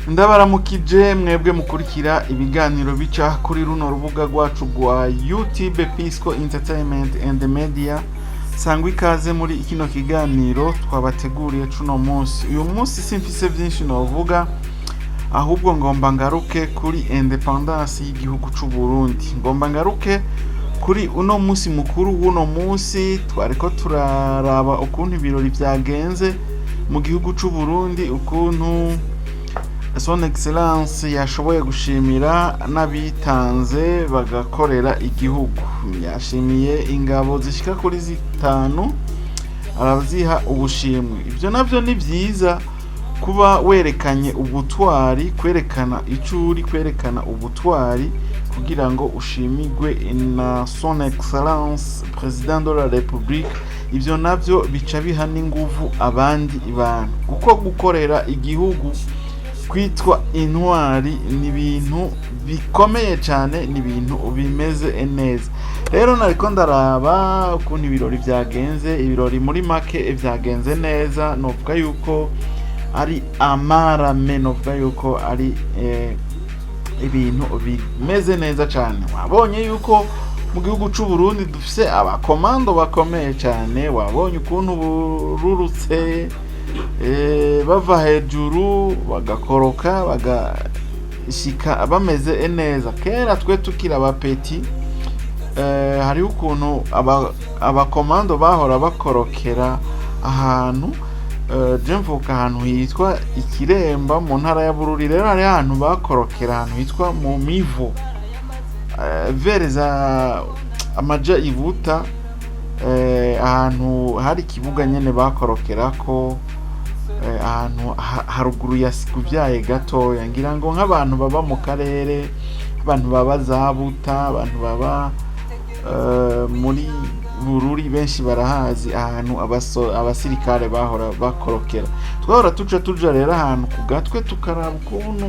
Ndabaramukije mwebwe mukurikira ibiganiro bica kuri runo rubuga rwacu rwa YouTube, Pisco Entertainment and Media. Sangwa ikaze muri kino kiganiro twabateguriye cuno munsi. Uyu munsi simfise vyinshi novuga, ahubwo ngomba ngaruke kuri indépendance y'igihugu c'u Burundi. Ngomba ngaruke kuri uno munsi mukuru w'uno munsi. Twariko turaraba ukuntu ibirori vyagenze mu gihugu c'u Burundi, ukuntu Son Excellence yashoboye gushimira n'abitanze bagakorera igihugu. Yashimiye ingabo zishika kuri zitanu, araziha ubushimwe. Ivyo navyo ni vyiza, kuba werekanye ubutwari, kwerekana ico uri, kwerekana ubutwari kugira ngo ushimigwe na Son Excellence Président de la République. Ivyo navyo bica biha n'inguvu abandi bantu, kuko gukorera igihugu, kwitwa intwari, ni ibintu bikomeye cyane, ni ibintu bimeze neza. Rero nariko ndaraba ukuntu ibirori vyagenze. Ibirori muri make vyagenze neza, novuga yuko ari amarame, novuga yuko ari ibintu bimeze neza cyane. Wabonye yuko mu gihugu c'u Burundi dufise abakomando bakomeye cyane. Wabonye ukuntu bururutse bava hejuru bagakoroka, bagashika bameze neza. Kera twe tukiri aba petits, hariho ukuntu abakomando bahora bakorokera ahantu. Je mvuka ahantu hitwa Ikiremba mu ntara ya Bururi. Rero hariho ahantu bakorokera, ahantu hitwa mu Mivo, vers za amaja Ibuta, ahantu hari ikibuga nyene bakorokerako, ahantu haruguru ya Sikuvyaye gatoya. Ngira ngo nk'abantu baba mu karere, abantu baba za Buta, abantu baba muri Bururi, benshi barahazi ahantu abasirikare bahora bakorokera. Twahora tuca tuja rero ahantu ku gatwe, tukaraba ukuntu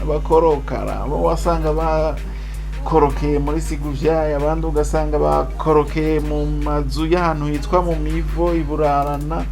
bakorokara. Abo wasanga bakorokeye muri Siguvyaye, abandi ugasanga bakorokeye mu mazu y'ahantu hitwa mu Mivo Iburarana,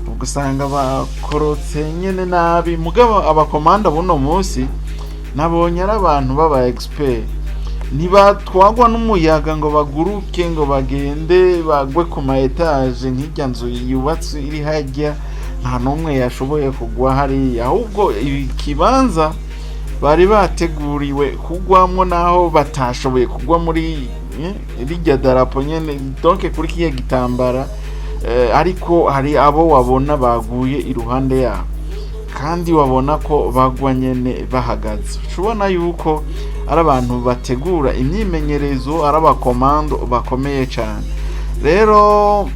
ugasanga bakorotse nyene nabi. Mugabo abakomanda buno munsi nabonye ari abantu b'aba expert, ntibatwagwa n'umuyaga ngo baguruke, ngo bagende bagwe ku ma étages nk'irya nzu yubatse iri harya. Nta n'umwe yashoboye kugwa hariya, ahubwo ikibanza bari bateguriwe kugwamwo, naho batashoboye kugwa muri rirya darapo nyene, donc kuri kiya gitambara, ariko hari abo wabona baguye iruhande yabo, kandi wabona ko bagwa nyene bahagaze. Ubona yuko ari abantu bategura imyimenyerezo, ari abakomando bakomeye cyane. Rero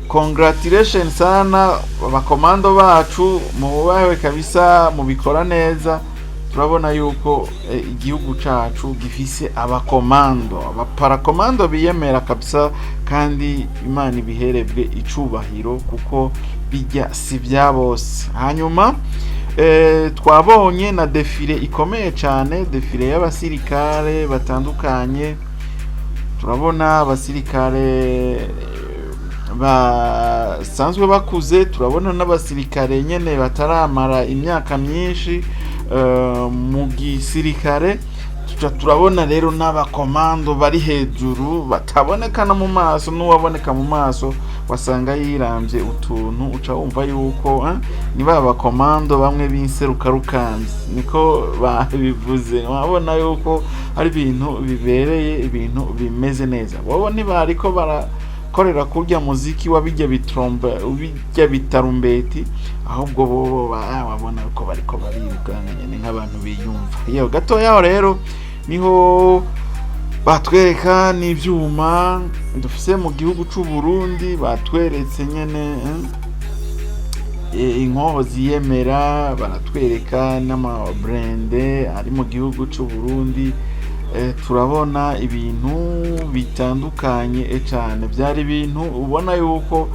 congratulation sana abakomando bacu, mubahewe kabisa, mubikora neza. Turabona yuko igihugu cacu gifise abakomando, abaparakomando biyemera kabisa, kandi Imana ibiherebwe icubahiro, kuko bijya si bya bose. Hanyuma twabonye na défilé ikomeye cyane, défilé y'abasirikare batandukanye. Turabona abasirikare basanzwe bakuze, turabona n'abasirikare nyene bataramara imyaka myinshi mu gisirikare. Tuca turabona rero n'abakomando bari hejuru bataboneka no mu maso. N'uwaboneka mu maso wasanga yiramvye utuntu, uca wumva yuko ni ba bakomando bamwe b'inserukarukanzi, niko babivuze. Wabona yuko ari ibintu bibereye, ibintu bimeze neza. Bobo ntibariko barakorera kurya muziki wa bijya bitrombe, bijya bitarumbeti, ahubwo bobo wabona ko bariko barirukanga nyene nk'abantu biyumva. Iyo gatoya rero niho batwereka n'ivyuma dufise mu gihugu c'u Burundi. Batweretse nyene inkoho ziyemera, baratwereka n'ama blindés ari mu gihugu c'u Burundi. Turabona ibintu bitandukanye cane. Vyari ibintu ubona yuko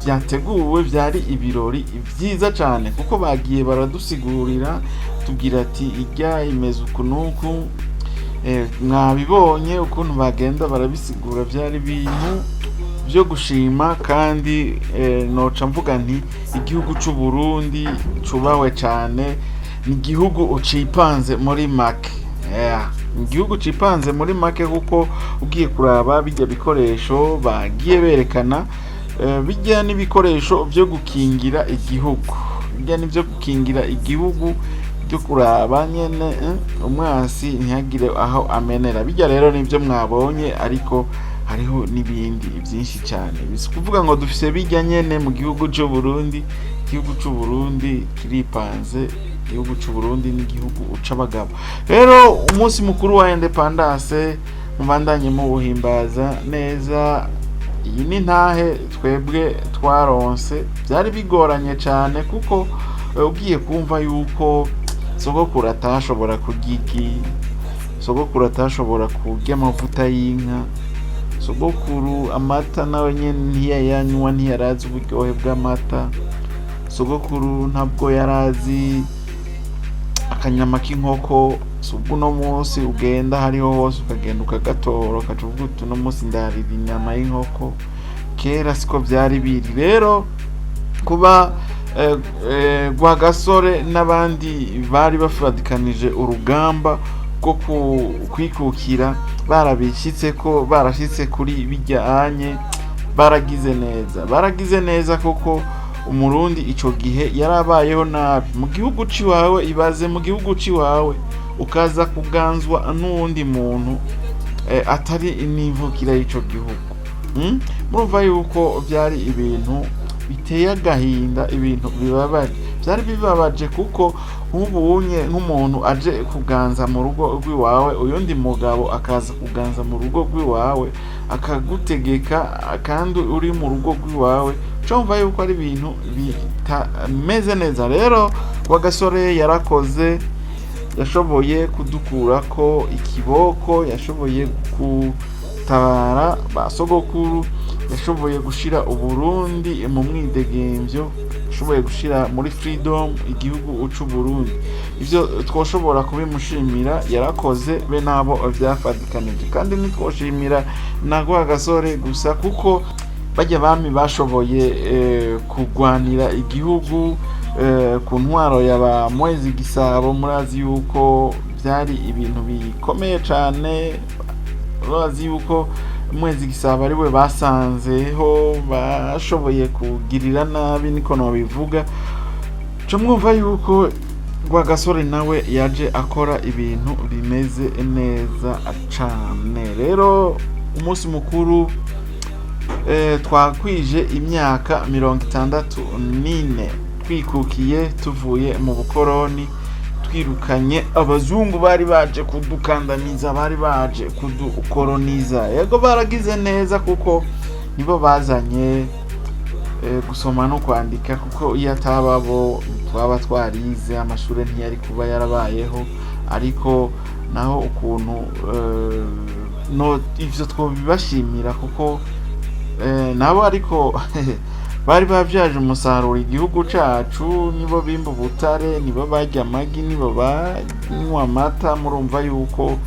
vyateguwe, vyari ibirori vyiza cane, kuko bagiye baradusigurira, tubwira ati irya imeze uku nuku. Mwabibonye ukuntu bagenda barabisigura, vyari ibintu byo gushima. Kandi noca mvuga nti igihugu c'u Burundi cubahwe cane, ni igihugu cipanze muri make. Yeah. Ni igihugu cipanze muri make, kuko ugiye kuraba bijya bikoresho bagiye berekana, bijya n'ibikoresho byo gukingira igihugu, bijya n'ibyo gukingira igihugu, byo kuraba nyene umwasi ntihagire aho amenera. Bijya rero nibyo mwabonye, ariko hariho n'ibindi byinshi cyane. Si kuvuga ngo dufise bijya nyene mu gihugu c'u Burundi. Igihugu c'u Burundi kiripanze, igihugu c'u Burundi n'igihugu c'abagabo. Rero umunsi mukuru wa indépendance mubandanye muwuhimbaza neza. Iyi ni ntahe twebwe twaronse, byari bigoranye cyane, kuko ugiye kumva yuko sogokuru atashobora kurya igi, sogokuru atashobora kurya amavuta y'inka, sogokuru amata nawe nyene ntiyayanywa, ntiyarazi uburyohe bw'amata, sogokuru ntabwo yarazi akanyama k'inkoko. Si ubwo uno munsi ugenda hariho hose, ukagenda ukagatora, ukaca uvuga uti: "Uno munsi ndarira inyama y'inkoko." Kera siko byari biri. Rero kuba Rwagasore n'abandi bari bafatikanije urugamba rwo kwikukira barabishyitse, ko barashyitse kuri bijyanye, baragize neza, baragize neza, kuko Umurundi ico gihe yarabayeho nabi mu gihugu ciwawe. Ibaze mu gihugu ciwawe ukaza kuganzwa n'uwundi muntu atari n'imvukira y'ico gihugu. Murumva yuko byari ibintu biteye agahinda, ibintu bibabaje, byari bibabaje, kuko nk'ubunye nk'umuntu aje kuganza mu rugo rw'iwawe, uyundi mugabo akaza kuganza mu rugo rw'iwawe, akagutegeka kandi uri mu rugo rw'iwawe, cumva yuko ari ibintu bitameze neza. Rero Rwagasore yarakoze, yashoboye kudukurako ikiboko, yashoboye gutabara ba sogokuru, yashoboye gushira Uburundi mu mwidegemvyo, yashoboye gushira muri freedom igihugu c'u Burundi. Ivyo twoshobora kubimushimira, yarakoze be nabo vyafatikanije. Kandi ntitwoshimira na Rwagasore gusa, kuko bajya bami bashoboye kurwanira igihugu ku ntwaro ya ba Mwezi Gisabo. Murazi yuko byari ibintu bikomeye cane. Murazi yuko Mwezi Gisabo ariwe basanzeho bashoboye kugirira nabi, niko nobivuga. Co mwumva yuko Rwagasore nawe yaje akora ibintu bimeze neza cane. Rero umunsi mukuru, twakwije imyaka 64 twikukiye, tuvuye mu bukoroni, twirukanye abazungu bari baje kudukandamiza, bari baje kudukoroniza. Yego, baragize neza, kuko nibo bazanye gusoma no kwandika, kuko iyo ataba bo twaba twarize, amashuri ntiyari kuba yarabayeho. Ariko naho ukuntu no ivyo twobibashimira, kuko nabo ariko bari bavyaje umusaruro igihugu cacu. Nibo bimba ubutare, nibo barya amagi, nibo banywa amata. Murumva yuko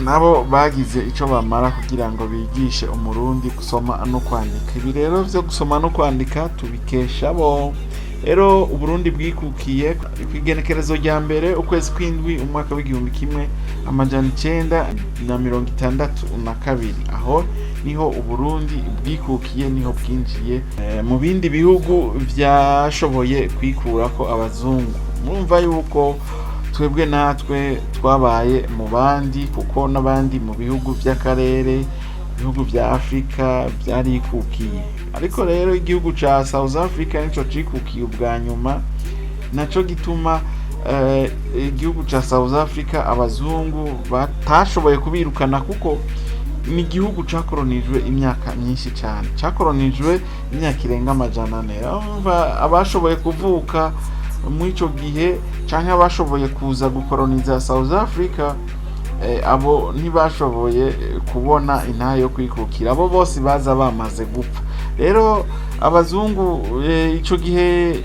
nabo bagize ico bamara kugira ngo bigishe Umurundi gusoma no kwandika. Ibi rero vyo gusoma no kwandika tubikesha bo. Rero Uburundi bwikukiye kw'igenekerezo rya 1 ukwezi kw'indwi umwaka w'1962. Aho niho Uburundi bwikukiye, niho bwinjiye mu bindi bihugu vyashoboye kwikurako abazungu. Murumva yuko twebwe natwe twabaye mu bandi, kuko n'abandi mu bihugu vy'akarere, ibihugu vya Afrika vyarikukiye. Ariko rero igihugu ca South Africa nico cikukiye ubwa nyuma. Naco gituma igihugu ca South Africa abazungu batashoboye kubirukana, kuko ni igihugu cakoronijwe imyaka myinshi cyane, cakoronijwe imyaka irenga 400. Urumva abashoboye kuvuka muri ico gihe canke abashoboye kuza gukoroniza South Africa, abo ntibashoboye kubona intahe yo kwikukira. Abo bose baza bamaze gupfa. Rero abazungu, ico gihe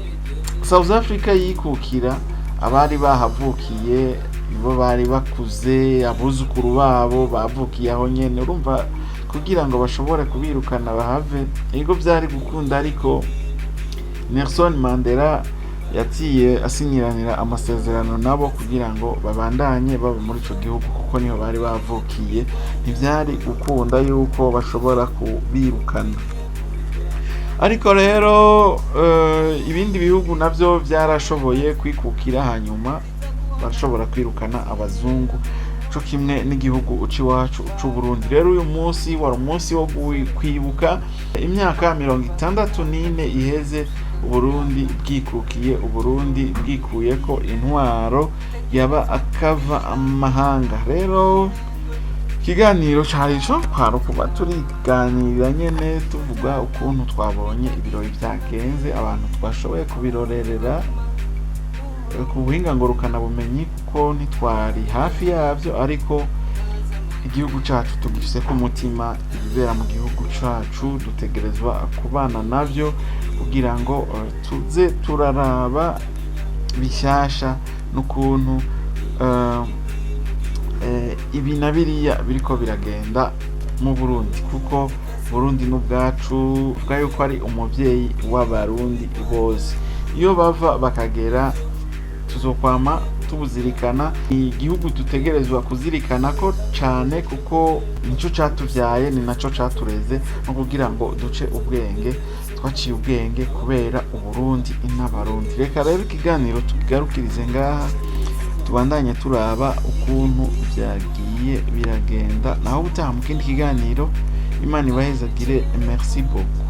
South Africa yikukira, abari bahavukiye nibo bari bakuze, abuzukuru babo bavukiye aho nyene. Urumva kugira ngo bashobore kubirukana bahave. Ego, byari gukunda, ariko Nelson Mandela yaciye asinyiranira amasezerano nabo kugira ngo babandanye baba muri ico gihugu, kuko niho bari bavukiye. Ntivyari gukunda yuko bashobora kubirukana. Ariko rero ibindi bihugu navyo vyarashoboye kwikukira, hanyuma barashobora kwirukana abazungu, co kimwe n'igihugu c'iwacu c'Uburundi. Rero uyu munsi wari umunsi wo kwibuka imyaka 64 iheze Uburundi bwikukiye, Uburundi bwikuyeko intwaro yaba akava amahanga. Rero ikiganiro cari ico, kwari ukuba turiganirira nyene, tuvuga ukuntu twabonye ibirori vyagenze, abantu twashoboye kubirorerera ku buhinga ngurukanabumenyi, kuko ntitwari hafi yavyo. Ariko igihugu cacu tugifise ku mutima. Ibibera mu gihugu cacu dutegerezwa kubana navyo kugira ngo tuze turaraba bishyasha n'ukuntu ibi na biriya biriko biragenda mu Burundi, kuko Burundi n'ubwacu. Uvuga yuko ari umuvyeyi w'Abarundi bose, iyo bava bakagera, tuzokwama tubuzirikana. Igihugu dutegerezwa kuzirikana ko cane, kuko nico catuvyaye, ni naco catureze, no kugira ngo duce ubwenge, twaciye ubwenge kubera Uburundi n'Abarundi. Reka rero ikiganiro tukigarukirize ngaha, tubandanye turaba ukuntu vyagiye biragenda. Naho ubutaha mu kindi kiganiro. Imana ibahezagire. Merci beaucoup.